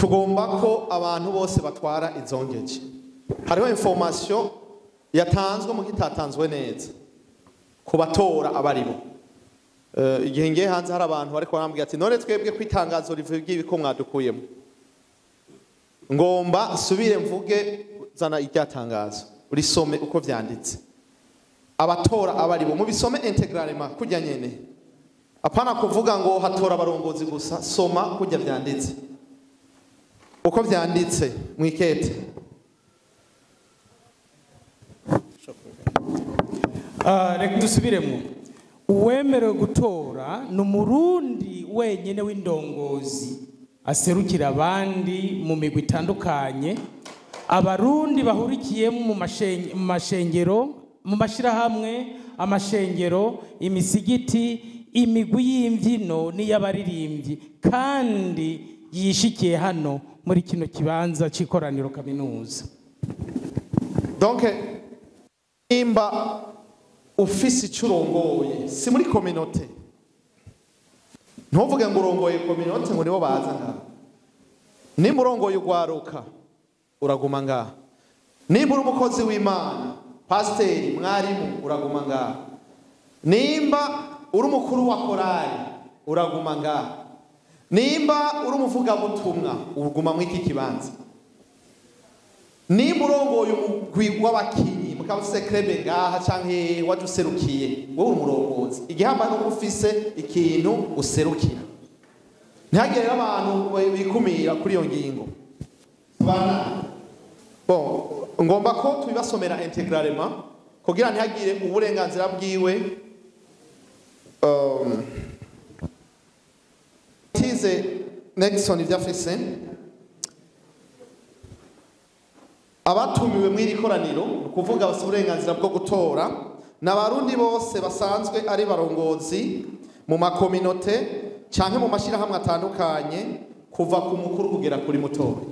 Tugomba ko abantu bose batwara izongeje. Hariho information yatanzwe mu kitatanzwe neza ku batora abaribo. Igihe ngiye hanze hari abantu bariko barambwira ati none twebwe kwitangazo rivuga ibi ko mwadukuyemo. Ngomba subire mvuge, zana iryatangazo urisome uko vyanditse. Abatora abaribo mubisome intégralement kujya nyene, apana kuvuga ngo hatora abarongozi gusa. Soma kujya vyanditse, uko vyanditse mwikete. Reka dusubiremo. Uwemerewe gutora ni Umurundi wenyine w'indongozi aserukira abandi mu migwi itandukanye, Abarundi bahurikiyemo mu mashengero, mu mashirahamwe, amashengero, imisigiti, imigwi y'imbyino n'iy'abaririmbyi, kandi yishikiye hano muri kino kibanza c'ikoraniro kaminuza. Donc nimba ufise ico urongoye, si muri communauté, ntuvuge ngo urongoye communauté ngo nibo baza ngaha. Nimba urongoye ugwaruka, uraguma ngaha. Nimba uri umukozi w'Imana, pasiteri, mwarimu, uraguma ngaha. Nimba uri umukuru wa korali, uraguma ngaha. Nimba uri umuvugabutumwa, uguma mw'iki kibanza. Nimba urongoye umugwi w'abakinyi, mukaba ufise club ngaha canke waje userukiye, wowe uri umurongozi. Igihamba nuko ufise ikintu userukira. Ntihagire rero abantu bikumira kuri iyo ngingo. Bana. Bon, ngomba ko tubibasomera intégralement kugira ntihagire uburenganzira bwiwe. Tize Nexon ivyo afise. Abatumiwe mw'iri koraniro, kuvuga bafise uburenganzira bwo gutora, n'Abarundi bose basanzwe ari barongozi mu makominote canke mu mashirahamwe atandukanye, kuva ku mukuru kugera kuri mutoyi.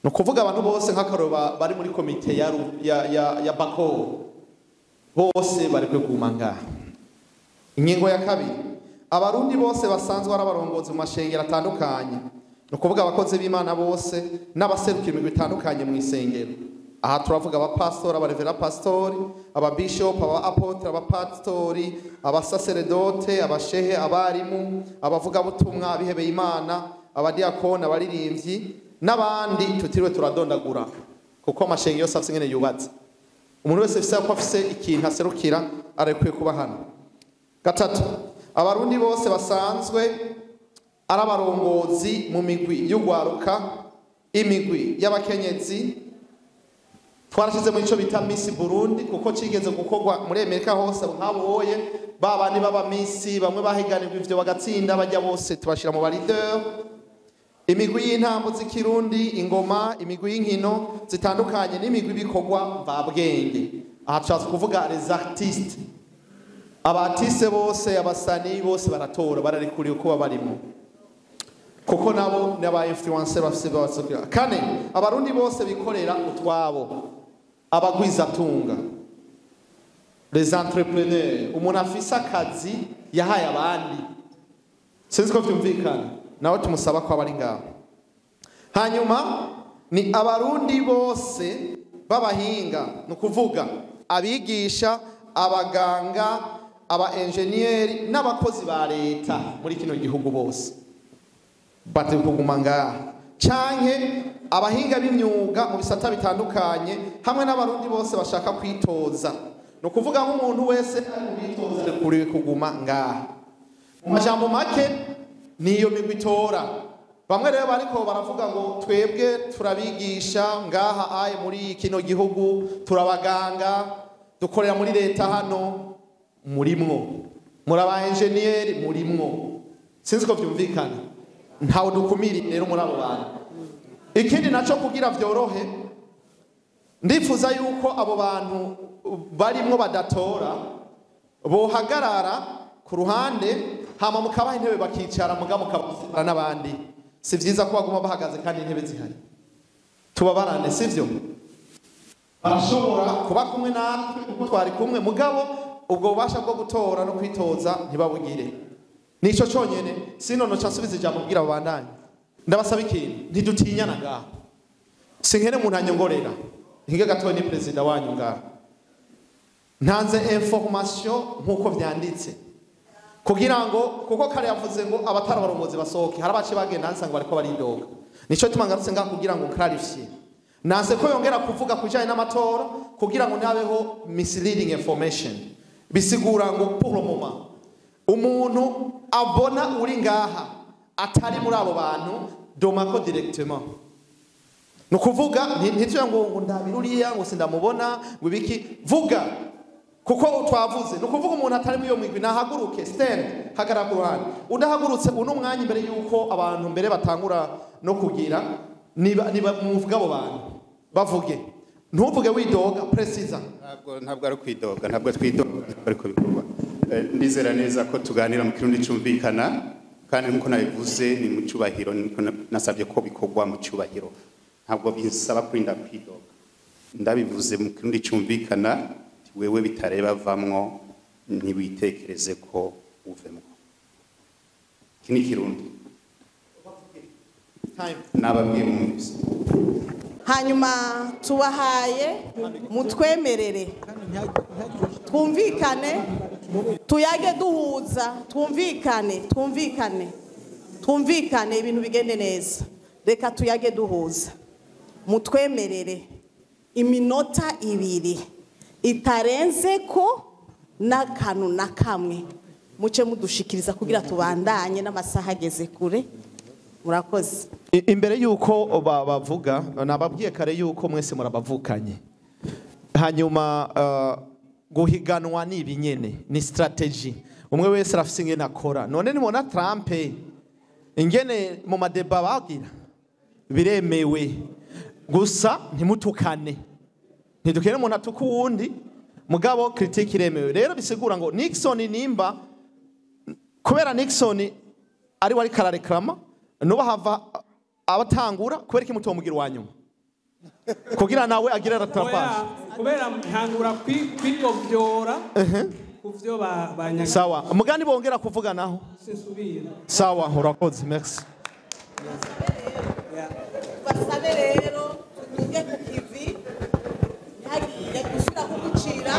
Ni ukuvuga abantu bose nk'akarorero bari muri komite ya Bako, bose bari kuguma ngaha. Ingingo ya kabiri, Abarundi bose basanzwe ari abarongozi mu mashengero atandukanye, ni ukuvuga abakozi b'Imana bose n'abaserukira imigwi itandukanye mu isengero. Aha turavuga abapastori, abarevera pastori, ababishop, aba apotre, abapastori, abasaseredote, abashehe, abarimu, abavugabutumwa, abihebeye Imana, abadiakoni, abaririmbyi n'abandi tutiriwe turadondagura, kuko amashengero yose afise ingene yubatse. Umuntu wese afise ko afise ikintu aserukira arekwiye kuba hano. Gatatu, Abarundi bose basanzwe ari abarongozi mu migwi y'ugwaruka, imigwi y'abakenyezi. Twarashize muri ico bita Miss Burundi, kuko cigeze gukorwa muri Amerika hose, nkaboye babandi baba Miss, bamwe bahiganirwa ivyo bagatsinda, bajya bose tubashira mu ba leader. Imigwi y'intambo z'ikirundi, ingoma, imigwi y'inkino zitandukanye n'imigwi bikorwa mvabwenge. Aha tushatse kuvuga les artistes. Aba artiste bose, abasani bose baratora, bararekuriwe kuba barimo, kuko nabo ni aba influencer bafise babaserukira. Kane, Abarundi bose bikorera utwabo, abagwizatunga, les entrepreneurs, umuntu afise akazi yahaye abandi, sinzi ko vyumvikana, nawe tumusaba ko abari ngaho. Hanyuma ni Abarundi bose b'abahinga, ni ukuvuga abigisha, abaganga, aba enjeniyeri n'abakozi ba leta muri kino gihugu bose bari kuguma ngaha, canke abahinga b'imyuga mu bisata bitandukanye, hamwe n'Abarundi bose bashaka kwitoza. Ni ukuvuga nk'umuntu wese ari mu bitoza kuri kuguma ngaha. Mu majambo make niyo migwi itora. Bamwe rero bariko baravuga ngo twebwe turabigisha ngaha aye muri kino gihugu, turabaganga, dukorera muri leta hano, murimwo. Muri aba enjeniyeri murimwo. Sinzi ko vyumvikana. Ntawe dukumiri rero muri abo bantu. Ikindi naco kugira vyorohe, ndifuza yuko abo bantu barimwo badatora bohagarara ku ruhande, hama mukabaha intebe bakicara, muga mukabasira n'abandi. Si vyiza ko baguma bahagaze kandi intebe zihari. Tubabarane, sivyo? Barashobora kuba kumwe natwe kuko twari kumwe, mugabo ubwo bubasha bwo gutora no kwitoza ntibabugire. Nico conyene, sino noca nsubiza ijambo kugira babandanye. Ndabasaba ikintu, ntidutinyana ngaha. Sinkene umuntu anyongorera. Hinge gatoya ni perezida wanyu ngaha. Ntanze information nkuko vyanditse. Kugira ngo kuko kare yavuze ngo abatari abarongozi basohoke, hari abace bagenda nsanga bariko baridoga. Nico tuma ngarutse ngaha kugira ngo clarify. Nanse ko yongera kuvuga kujanye n'amatora kugira ngo ntabeho misleading information. Bisigura ngo pour le moment umuntu abona uri ngaha atari muri abo bantu domako directement. Nukuvuga ntityo ngo ndabiruriya ngo sindamubona ngo ibiki, vuga kuko twavuze. Nukuvuga umuntu atari muri iyo migwi nahaguruke, stand, hagarara ku ruhande. Udahagurutse uno mwanya imbere yuko abantu mbere batangura no kugira niba muvuga abo bantu bavuge, ntuvuge widoga, precisa. Ntabwo ari kwidoga, ntabwo twidoga ariko bikorwa. Ndizera neza ko tuganira mu Kirundi cumvikana, kandi nkuko nabivuze ni mu cyubahiro, niko nasabye ko bikorwa mu cyubahiro, ntabwo binsaba kurinda kwidoga. Ndabivuze mu Kirundi cumvikana, wewe bitareba vamwo ntiwitekereze ko uvemwo. Iki ni Kirundi. Nababwiye mwumvise. Hanyuma tubahaye mutwemerere twumvikane, tuyage duhuza, twumvikane, twumvikane, twumvikane, ibintu bigende neza. Reka tuyage duhuza, mutwemerere iminota 2 itarenze ko n'akantu na kamwe, muce mudushikiriza kugira tubandanye n'amasaha ageze kure. Murakoze. Imbere yuko bavuga nababwiye kare yuko mwese murabavukanye. Hanyuma guhiganwa ni ibinyene, ni strategy. Umwe wese arafise ingene akora. None nimona Trump ingene mu madeba bagira biremewe, gusa ntimutukane, ntidukene umuntu atuka uwundi, mugabo critique iremewe. Rero bisigura ngo Nixon nimba kubera Nixon ari wari karareklama nuba hava abatangura kubera iki mutomugira wanyuma kugira nawe agira rattrapage, kubera ntangura kwigovyora kuvyo banyaga. Sawa, mugani bongera kuvuga naho sinsubira. Sawa, urakoze, merci. Basabe rero tuge ku kivi ntagire gushira kugucira.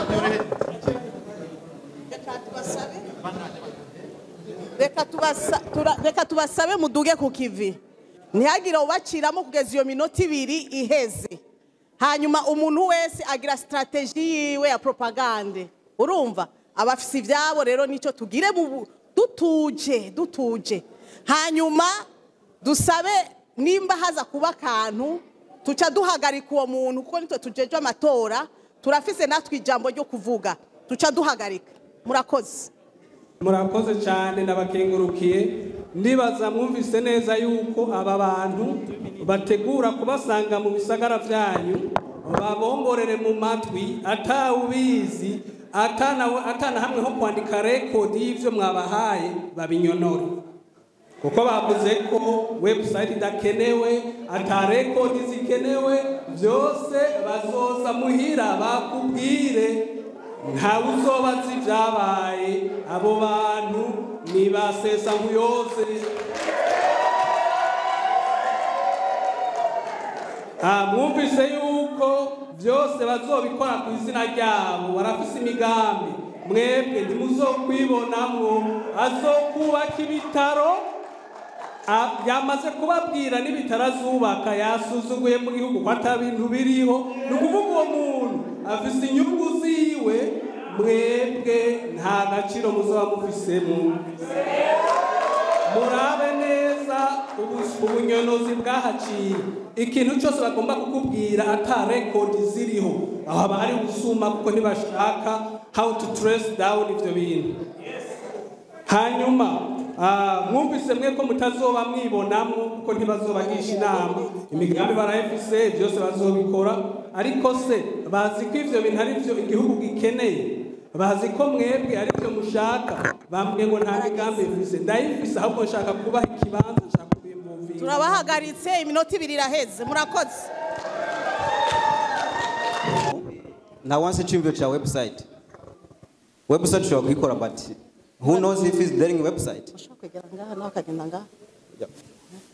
Reka tubasabe muduge ku kivi, ntihagire ubaciramo kugeza iyo minota 2 iheze. Hanyuma umuntu wese agira strategy yiwe ya propagande, urumva abafisi ivyabo. Rero nico tugire dutuje. Hanyuma dusabe nimba haza kuba akantu tuca duhagarika uwo muntu, kuko nitwe tujejwe amatora, turafise natwe ijambo ryo kuvuga, tuca duhagarika. Murakoze. Murakoze cyane, nabakengurukiye. Ndibaza mwumvise neza yuko aba bantu bategura kubasanga mu bisagara byanyu, babongorere mu matwi atawubizi, atana hamwe ho kwandika record y'ivyo mwabahaye, babinyonore. Kuko bavuze ko website idakenewe, ata record zikenewe, byose bazoza muhira bakubwire, ntawe uzobaza ibyabaye. Abo bantu ni basesa nkuyose. Mwumvise yuko byose bazobikora ku izina ryabo, barafise imigambi. Mwebwe ntimuzokwibonamwo. Azokubaka ibitaro, yamaze kubabwira n'ibitaro azubaka, yasuzuguye mu gihugu ko ata bintu biriho. Ni ukuvuga uwo muntu afise inyungu ziwe, mwebwe nta gaciro muzoba mufisemo. Murabe neza ubunyonozi bwahaciye. Ikintu cyose bagomba kukubwira ata record ziriho, aho haba hari ubusuma, kuko ntibashaka how to trace down ivyo bintu. Hanyuma mwumvise mwe ko mutazoba mwibonamwo, kuko ntibazobagisha inama, imigambi barayifise, byose bazobikora. Ariko se bazi ko ivyo bintu ari byo igihugu gikeneye? Bazi ko mwebwe ari byo mushaka? Bambwiye ngo nta migambi mfise, ndayifise, ahubwo nshaka kubaha ikibanza, nshaka kubimvumvira. Turabahagaritse, iminota 2 iraheze. Murakoze. Nta wanse cyumviro cya website. Website ushobora kuyikora, but who knows if it's daring website? Ushobora kwegera ngaha nawe akagenda ngaha. Yeah.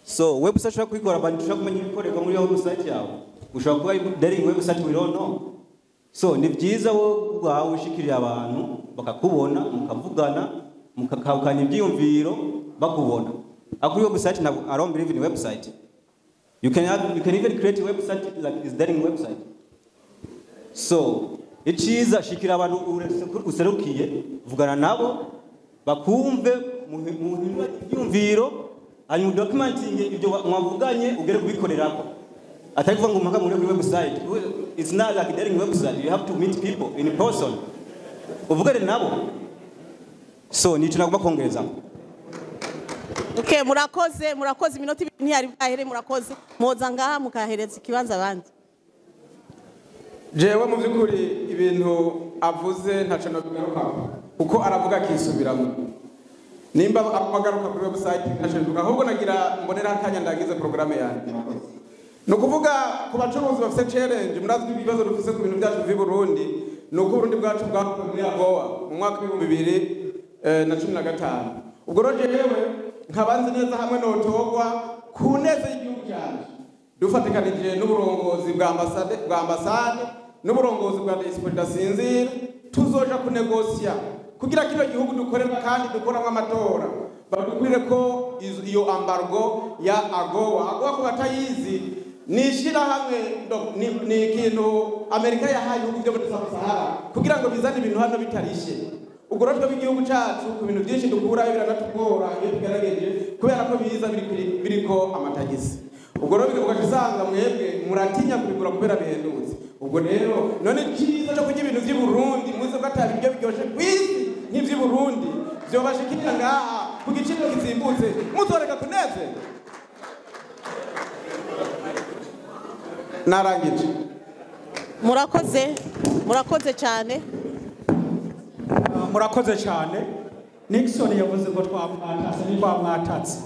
So website ushobora kuyikora, abantu ushobora kumenya ibikorerwa muri iyo website yawe. Ushobora kuba daring website, we don't know. So ni byiza wowe ubwawe ushikiriye abantu bakakubona, mukavugana, mukakahukana ibyiyumviro bakubona. Ariko kuri website ntabwo, I don't believe in website. You can even create a website like this dating website. So iciza, shikira abantu userukiye, vugana nabo bakumve, muhindure ibyiyumviro, hanyuma documenting ibyo mwavuganye, ugere kubikorerako. Atari kuvuga ngo mpaka muri kuri website. It's not like dating website. You have to meet people in person, uvugane nabo. So nico nagomba kongereza. Okay, murakoze, murakoze. Iminota 2 ntiyari bwahere. Murakoze, mwoza ngaha mukahereza ikibanza abandi. Jewe mu by'ukuri ibintu avuze ntaco nobigarukaho, kuko aravuga akisubiramo. Nimba agaruka kuri website, ntaco bivuga. Ahubwo nagira mbonera akanya ndagize porogaramu yanjye. Ni ukuvuga ku bacuruzi bafite challenge. Murazwi ibibazo dufise ku bintu byacu by'i Burundi, ni uko Uburundi bwacu bwakuwe muri AGOA mu mwaka w'2015. Ubwo rero jewe nkaba nzi neza hamwe notogwa ku neza y'igihugu cyacu, dufatikanije n'uburongozi bwa ambasade n'uburongozi bwa diaspora idasinzira, tuzoja kunegosya kugira kino gihugu dukorera kandi dukoramo amatora badukwire ko iyo embargo ya AGOA. AGOA, ku batayizi, ni ishyirahamwe ni ikintu Amerika yahaye ibihugu byo muri Sahara kugira ngo bizane ibintu hano bitarishe. Ubwo rero twebwe igihugu cyacu ku bintu byinshi dukurayo biranatugora iyo tugerageje, kubera ko biza biriko amatagisi. Ubwo rero ugaca usanga mwebwe muratinya kubigura kubera bihendutse. Ubwo rero none icyiza cyo kurya ibintu by'i Burundi, muzi ko atari ibiryo biryoshye ku isi nk'iby'i Burundi, byobashikira ngaha ku giciro kizimbutse, muzoreka kunezerwa? Narangije. Murakoze, murakoze cyane. Murakoze cyane. Nixon yavuze ngo twamwatatse. Ntitwamwatatse.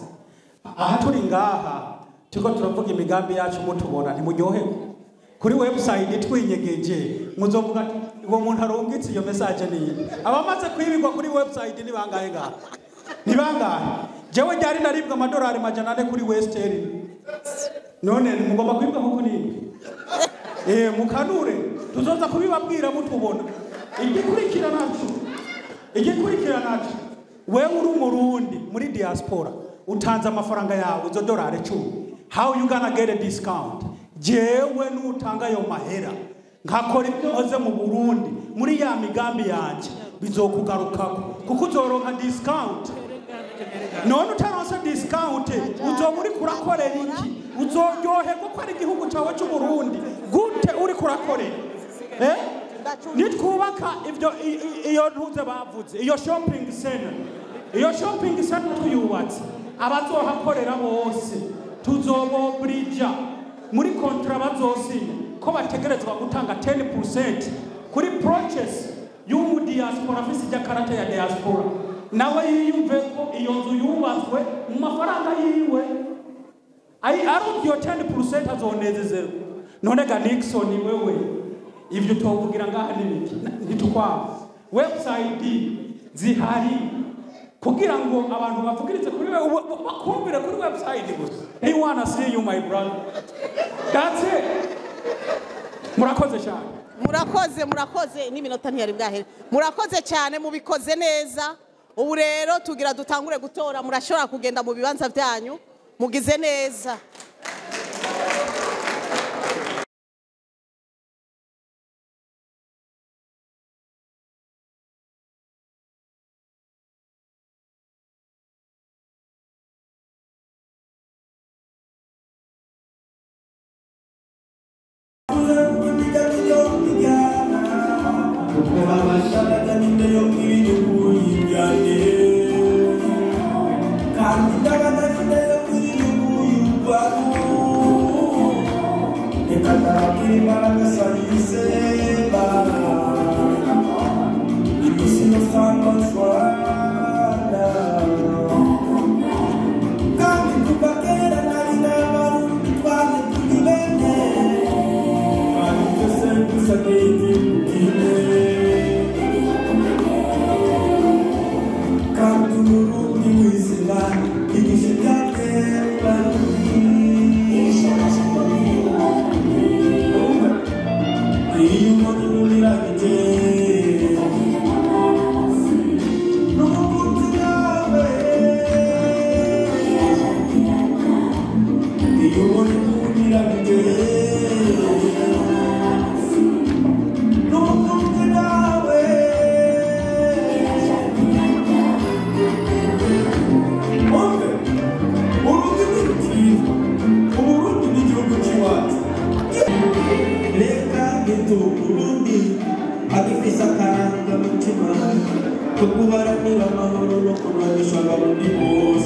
Aha turi ngaha turiko turavuga imigambi yacu, mutubona, ntimuryoherwe? Kuri website twinyegeje, muzovuga ati uwo muntu arungitse iyo message niyi. Abamaze kwibigwa kuri website ni bangahe ngaha? Ni bangahe? Jewe ryari naribwa amadolari 400 kuri Western. None mugomba kwibwa kuko nibwe. Mukanure, tuzoza kubibabwira mutubona. Igikurikira naco, igikurikira naco, wewe uri umurundi muri diaspora, utanze amafaranga yawe, izo dolari 10, how you gonna get a discount? Jewe nutanga ayo mahera nkakora ibyo nkoze mu Burundi muri ya migambi yanje, bizokugarukako kuko uzoronka discount. None utaronse discount, uzoba uriko urakorera iki? Uzoryoherwa ko ari igihugu cawe c'Uburundi gute uriko urakorera? Nitwubaka ibyo iyo ntuze bavuze, iyo shopping center, iyo shopping center tuyubatse, abazohakorera bose tuzobobrija muri contrat bazosinya ko bategerezwa gutanga 10% kuri purchase y'umu diaspora afise ijya karata ya diaspora, nawe yiyumve ko iyo nzu yubatswe mu mafaranga yiwe. Ayi ari iyo 10% azonezezerwa. None ga Nixon, wewe ibyo utovugira ngaha n'ibiki? Ntitukwanga. Website zihari kugira ngo abantu bavugirize kuri we, bakumvire kuri website gusa. He wanna see you, my brother, that's it. Murakoze cyane. Murakoze, murakoze. N'iminota ntiyari bwahere. Murakoze cyane, mubikoze neza. Ubu rero tugira dutangure gutora. Murashobora kugenda mu bibanza byanyu. Mugize neza. Kandi Umurundi wizima igihe byatera. Cyo guharanira amahoro no kurwanisha abarundi bose.